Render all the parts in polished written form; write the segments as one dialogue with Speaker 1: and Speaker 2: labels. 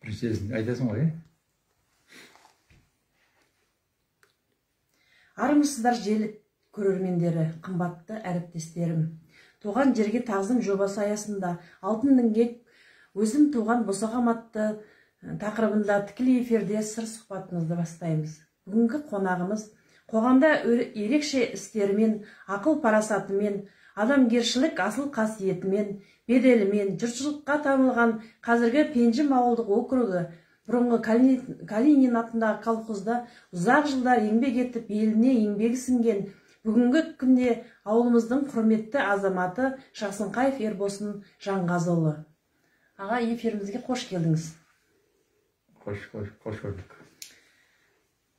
Speaker 1: Біріншісін айтасың ғой,
Speaker 2: Армысыздар желі көрермендері, қымбатты әріптестерім. Туған жерге тағзым жобасы аясында Алтын діңгек өзім туған босағам атты тақырыбында тікелей эфирде сыр сұхбатымызды бастаймыз. Бүгінгі қонағымыз қоғамда ерекше істерімен, ақыл парасатымен, адамгершілік асыл қасиетімен, беделімен жұртшылыққа танылған қазіргі Пенжім ауылдық округі бұрынғы Калинин атындағы колхозда ұзақ жылдар еңбек етіп, еліне еңбегі сіңген, бүгінгі күнде ауылымыздың құрметті азаматы Жақсынқаев Ербосын Жанғазыұлы. Аға, эфирімізге қош келдіңіз.
Speaker 1: Қош көрдік.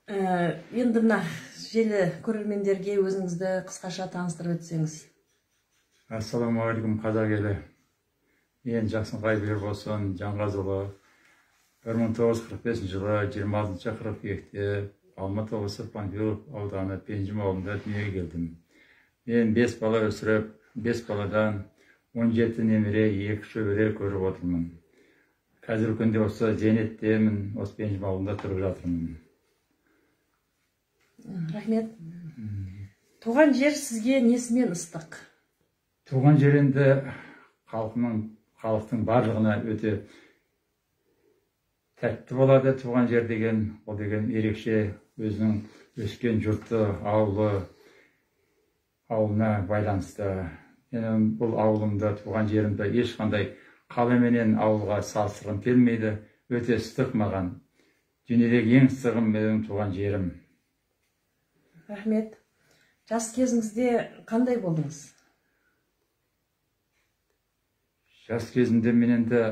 Speaker 2: Енді мына желі көрермендерге өзіңізді қысқаша таныстырып өтсеңіз.
Speaker 1: Ассалаумағалейкум, қазақ елі. Мен Жақсынқаев Ербосын Жанғазыұлы. 1945 жылы 26 қыркүйекте Алматы облысы Панфилов ауданы Пенжім ауылында дүниеге келдім. Мен 5 бала өсіріп, 5 баладан 17 немере, 2 шөбере көріп отырмын. Қазіргі күнде осы зейнеттемін, осы Пенжім ауылында тұрып жатырмын.
Speaker 2: Рахмет. Туған жер сізге несімен ыстық?
Speaker 1: Туған жер енді халықтың барлығына өте тәтті болады. Туған жер деген, ол деген ерекше өзінің өскен жұрты, ауылы, ауылына байланысты. Мен бұл ауылымда, туған жерімді ешқандай қала менен ауылға салыстырғым келмейді. Өте ыстық маған. Дүниедегі ең ыстығым менің туған жерім.
Speaker 2: Рахмет. Жас кезіңізде қандай болдыңыз?
Speaker 1: Жас кезімде мен енді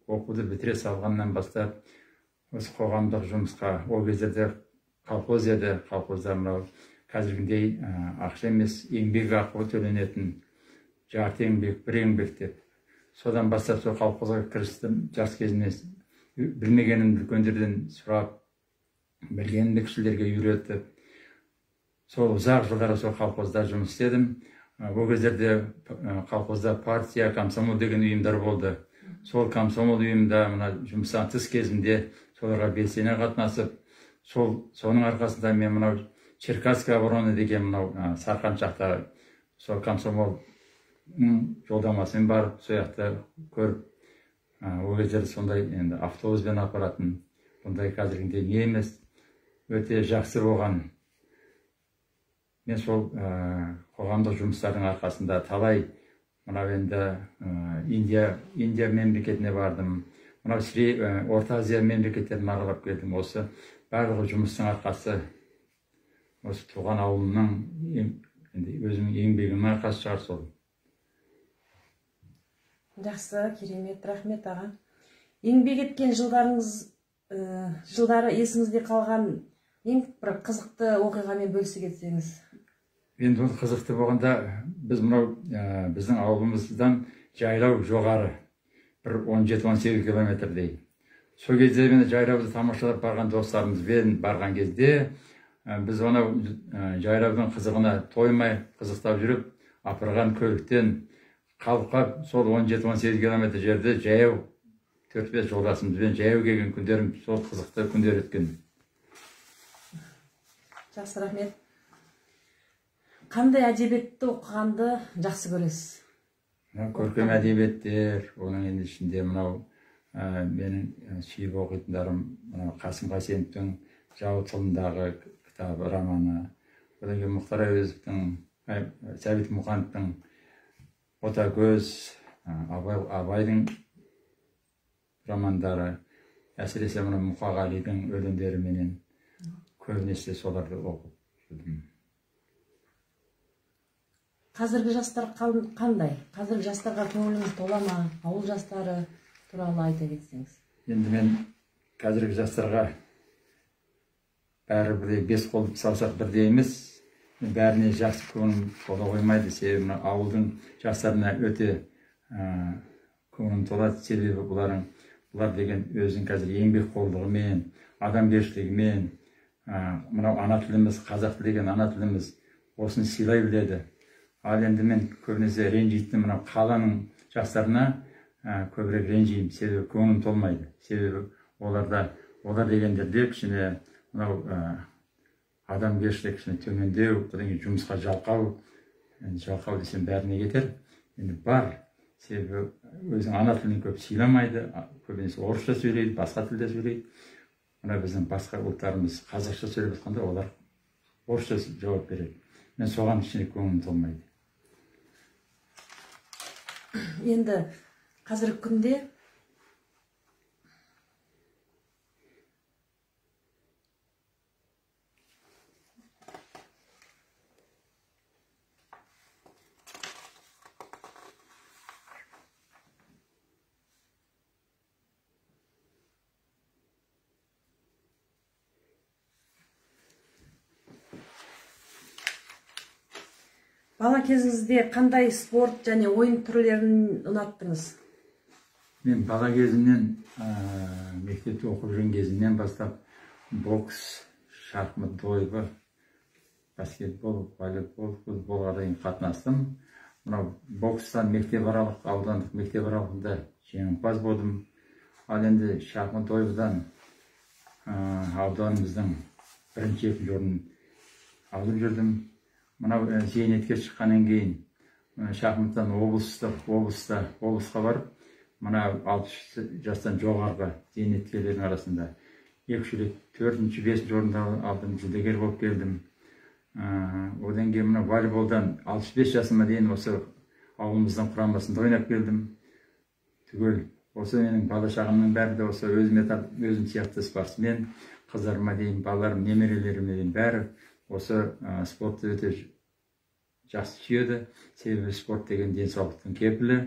Speaker 1: оқуды бітіре салғаннан бастап осы қоғамдық жұмысқа, ол кездерде колхоз еді, колхозда мынау қазіргідей ақша емес, еңбек ақы төленетін, жарты еңбек, бір еңбек деп. Содан бастап сол колхозға кірістім. Жас кезімде білмегенімді үлкендерден сұрап, білгенімді кішілерге үйретіп, сол ұзақ жылдар сол колхозда жұмыс істедім. Ол кездерде колхозда партия, комсомол деген ұйымдар болды. Сол комсомол ұйымда мына жұмыстан тыс кезімде соларға белсене қатынасып, соның арқасында мен мынау Черкасская оборона деген мынау Сарқаншақта сол комсомол жолдамасымен барып, сол жақта көріп, ол кездерде сондай енді автобуспен апаратын, бұндай қазіргідей не емес, өте жақсы болған. Мен сол қоғамдық жұмыстардың арқасында талай мынау енді Индия мемлекетіне бардым, мынау Орта Азия мемлекеттерін аралап келдім. Осы барлығы жұмыстың арқасы, осы туған ауылымның енді өзімнің еңбегімнің арқасы шығар сол.
Speaker 2: Жақсы, керемет, рахмет аға. Еңбек еткен жылдарыңыз, жылдары есіңізде қалған ең бір қызықты оқиғамен бөлісе кетсеңіз.
Speaker 1: Енді ол қызықты болғанда, біз мынау біздің ауылымыздан жайлау жоғары, бір 17-18 километрдей. Сол кезде мен жайлауды тамашалап барған достарымызбен барған кезде, біз анау жайлаудың қызығына тоймай қызықтап жүріп, апарған көліктен қалқып сол 17-18 километр жерде жаяу 4-5 жолдасымызбен жаяу келген күндерім, сол қызықты күндер өткен.
Speaker 2: Жақсы, рахмет. Қандай әдебиетті оқығанды жақсы көресіз?
Speaker 1: Көркем әдебиеттер, оның енді ішінде мынау менің сүйіп оқитындарым мынау Қасым Қайсеновтің Жау тылындағы кітабы, романы, одан кейін Мұхтар Әуезовтің, Сәбит Мұқановтың Ботагөз, Абайдың романдары, әсіресе мына Мұқағалидың өлеңдеріменен көбінесе соларды оқып жүрдім.
Speaker 2: Қазіргі жастар қандай? Қазіргі жастарға көңіліңіз тола ма? Ауыл жастары туралы айта кетсеңіз.
Speaker 1: Енді мен қазіргі жастарға бәрі бірдей, бес қол саусақ бірдей емес, бәріне жақсы көңілім тола қоймайды. Себебі мына ауылдың жастарына өте көңілім толады. Себебі бұлар деген өзінің қазір еңбекқорлығымен, адамгершілігімен, мынау ана тіліміз, қазақ тілі деген ана тіліміз, осыны сыйлай біледі. Ал енді мен көбінесе ренжитінім мынау қаланың жастарына, көбірек ренжимін, себебі көңілім толмайды. Себебі олар дегендерде кішкене мынау адамгершілік кішкене төмендеу, одан кейін жұмысқа жалқау, жалқау десем бәріне кетер. Енді бар, себебі өзінің ана тілін көп сыйламайды, көбінесе орысша сөйлейді, басқа тілде сөйлейді. Мына біздің басқа ұлттарымыз қазақша сөйлеп жатқанда олар орысша жауап береді. Мен соған кішкене көңілім толмайды.
Speaker 2: Енді қазіргі күнде бала кезіңізде қандай спорт және ойын түрлерін ұнаттыңыз?
Speaker 1: Мен бала кезімнен, мектепте оқып жүрген кезімнен бастап бокс, шахмат, дойбы, баскетбол, волейбол, футболға дейін қатынастым. Мынау бокстан мектеп аралық, аудандық мектеп аралығында жеңімпаз болдым. Ал енді шахмат дойбыдан ауданымыздың бірінші, екінші орнын алып жүрдім. Мынау зейнетке шыққаннан кейін шахматтан облысқа барып, мына 60 жастан жоғарғы зейнеткерлердің арасында 2-3 рет 4-ші, 5-ші орынды алдым, жүлдегер болып келдім. Одан кейін мына волейболдан 65 жасыма дейін осы ауылымыздың құрамасында ойнап келдім. Түгел осы менің бала шағамның бәрі де осы өзім сияқты спортсмен, қыздарыма дейін, балаларым, немерелеріме дейін бәрі осы спортты өте жақсы сүйеді. Себебі спорт деген денсаулықтың кепілі.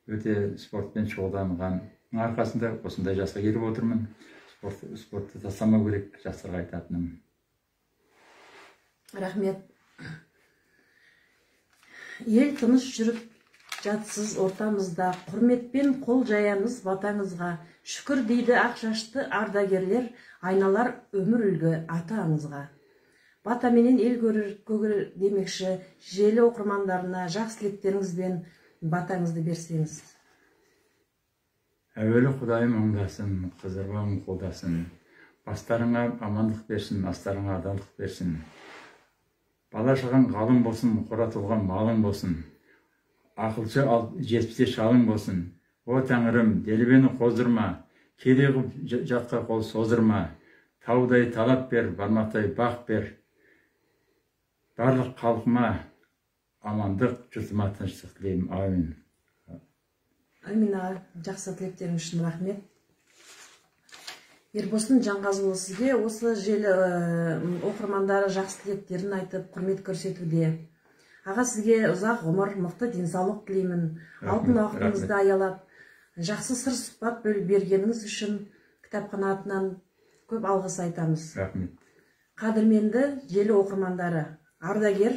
Speaker 1: Өте спортпен шұғылданғанның арқасында осындай жасқа келіп отырмын. Спортты тастамау керек, жастарға айтатыным.
Speaker 2: Рахмет. Ел тыныш жүріп жатсыз ортамызда, құрметпен қол жаямыз батаңызға. Шүкір дейді ақ шашты ардагерлер, айналар өмір үлгі аты аңызға. Батаменен ел көрір көгір демекші, желі оқырмандарына жақсы тілектеріңізбен батаңызды берсеңіз.
Speaker 1: Әуелі Құдайым оңдасын, Қызырбам қолдасын, бастарыңа амандық берсін, астарыңа адалдық берсін. Бала шағаң ғалым болсын, қора толған малың болсын, ақылшы 70-те шалың болсын. О Тәңірім, делебені қоздырма, кедей қып жатқа қол создырма, таудай талап бер, бармақтай бақ бер. Барлық халқыма амандық, жұртыма тыныштық тілеймін. Әмин.
Speaker 2: Әмин аға, жақсы тілектеріңіз үшін рахмет. Ербосын Жанғазыұлы, сізге осы желі оқырмандары жақсы тілектерін айтып, құрмет көрсетуде. Аға, сізге ұзақ ғұмыр, мықты денсаулық тілеймін. Алтын уақытыңызды аялап, жақсы сыр сұхбат бергеніңіз үшін кітапхана атынан көп алғыс айтамыз.
Speaker 1: Рахмет.
Speaker 2: Қадірменді желі оқырмандары, ардагер,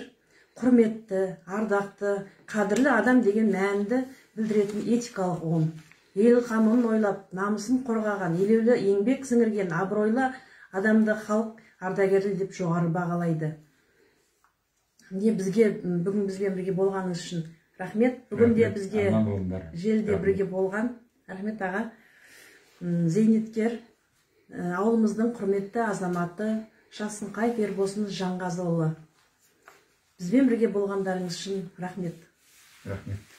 Speaker 2: құрметті, ардақты, қадірлі адам деген мәнді білдіретін этикалық ұғым. Ел қамын ойлап, намысын қорғаған, елеулі еңбек сіңірген абыройлы адамды халық ардагерлі деп жоғары бағалайды. Міне бізге бүгін бізбен бірге болғаныңыз үшін рахмет. Бүгін де бізге желіде бірге болған, рахмет аға, зейнеткер, ауылымыздың құрметті азаматы Жасынқаев Ербосын Жанғазыұлы. Бізбен бірге болғандарыңыз үшін рахмет.
Speaker 1: Рахмет.